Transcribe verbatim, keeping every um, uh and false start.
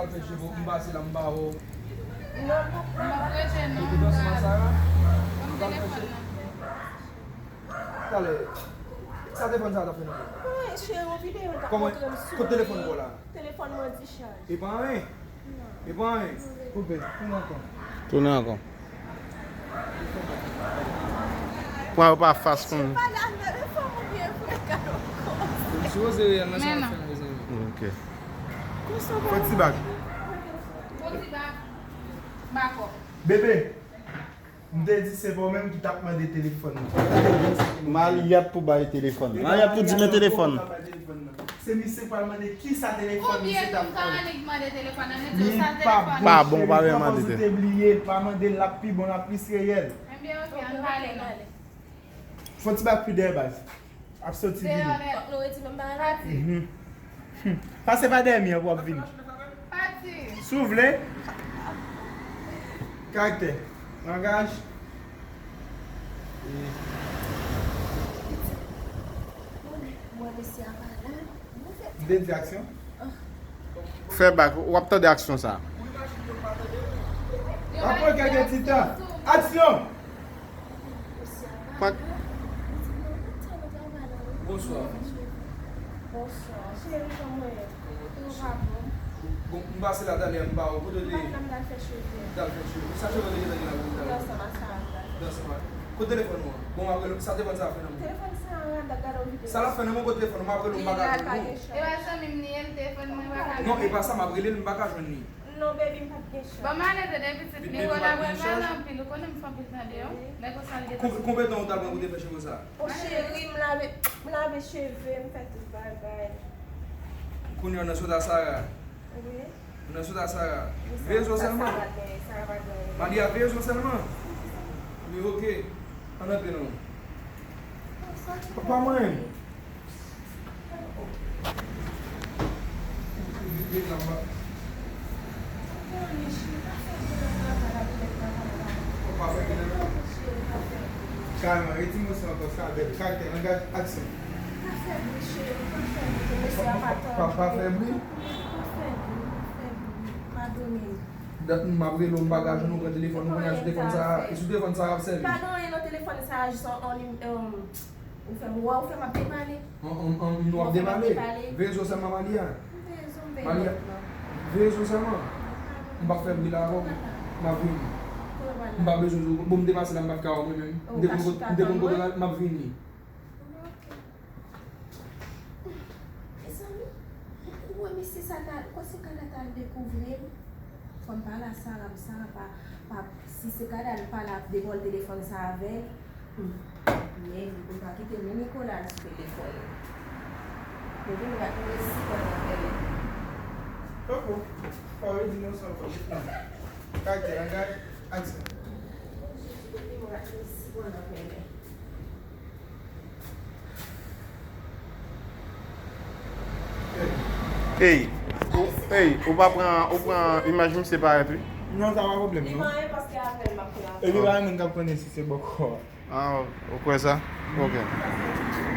Al fè cheve w, m pase la, m ba w. Non, papa. M ap rete, non. Ou dans Masara? Ou al fè cheve? Talè. Sa telefòn sa w t ap fè nan men w? Wi, cheri, yon videyo l t ap montre m sou li. Kòman? Kote telefòn ou la? Telefòn mwen dichaj. E pa anyen? Non. E pa anyen? Koupe, tounen ankò. Tounen ankò. Pran yo pa fas konn. Pale avè m, fò mwen byen vre, gade yon kòz. M sipoze reyèl nan sa w ap fè, mezanmi. Ok. Fè ti bak. Fè ti bak. Bako. Bebe. M te di se pa w menm ki t ap mande telefòn nan. Maryat pou bay telefòn. Maryat pou di men telefòn. Se misye k pral mande kisa telefòn misye t ap fè. Konbyen moun sa ane ki mande telefòn nan? Li pa bon, pa bon, pa mande telefòn. Ou te bliye, pa mande l, l ap pi bon, l ap plis reyèl. Ebyen, ok, ann pale non. Fè ti bak pi dèyè baz. Ap soti vini. Fòk nou redi menm bagay la. Pati. Mhm. Hmm. Pase pa dèyè mi an pou w ap vini. Pati. Si w vle. Karaktè. Langaj. E. Mwen, mesye a pa la. M te di aksyon. Fè bak, w ap tande aksyon sa. Apre kèk ti tan. Aksyon! Prank. Bonswa. Bonswa. Cheri, kòman w ye? Ou pa bon? Bon, m pase la talè, m ba w. Kote w te ye? M pa t la, m t al fè cheve. Ou t al fè cheve. Sa cheve w te gentan gen la pou w te al? Nan ansanm ak sa, m t al fè. Nan ansanm ak. Kote telefòn ou an? Bon, m ap rele w. Sa telefòn sa a fè nan men w? Telefòn sa a, m t ap gade yon videyo. Sa l ap fè nan men w? Kote telefòn ou? M ap rele w, m pa ka jwenn ou. Li la, pa gen chans. E pa zanmi m li ye, l telefòn mwen pa ka jwenn. Non, e pa sa, m ap rele l, m pa ka jwenn li. Non, baby, m pa t gen chans. Ban m ale tande pitit, Miro la pran mal anpil, ou konnen m fè anpil tande yo. Lè konsa l gentan. Konbyen tan ou t al pran pou te fè cheve sa? O cheri, m lave, m lave cheve, m fè tout bagay. Kounye a w nan sot a Sara. Wi. Ou nan sot a Sara. Veye zo sèlman. Malia, veye zo sèlman. Wi, ok. Ann antre non. Papa mwen. Kalma, redi mo sa ankò, sa bèl. Karaktè, langaj, aksyon. Pa fè bri, cheri, pa fè bri, mesye a pa tann. Pa, pa fè bri. Pa fè bri, pa fè bri. Padone m. Dat m ap rele w, m pa ka jwenn ou, pran telefòn ou, kounye a sou telefòn sa, e sou telefòn sa w ap sèvi. Pa gen anyen nan telefòn sa, jis yon, yon nim-, yon, ou fè m wè, ou fè m ap depale. An, an, an, nou ap depale. Veye zo sèlman, Malia. M veye zo, m veye Malia, lòt nan. Veye zo sèlman. M p ap fè bri la avè w. M ap vini. M pa bezwen zo. Bon, m te pase la, m pa t ka wè w mwen menm. M te konn kote, m te konn kote w al, m ap vini. Ok. Mezanmi, ou wè mesye sa ta, ou kwè se Kala ta al dekouvri m? Fò m pale a Sara, pou Sara pa, pa, si se Kala li pale ap devòl telefòn sa avè l, hmm, men li pou l pa kite ni Nicolas sou telefòn. Depi nou pa tonbe si pran nan pèlen. Koko, pa redi non sa ankò. Karaktè, langaj, aksyon. Depi nou pa tonbe si pran nan pèlen. Ey, ou, ey, ou pa pran, ou pran imaj misye parèt, wi. Non, sa pa pwoblèm, non. Li pa anyen paske avè l m ap pran. E li pa menm k ap konnen si se bòkò. Ah, ou kwè sa? Ok.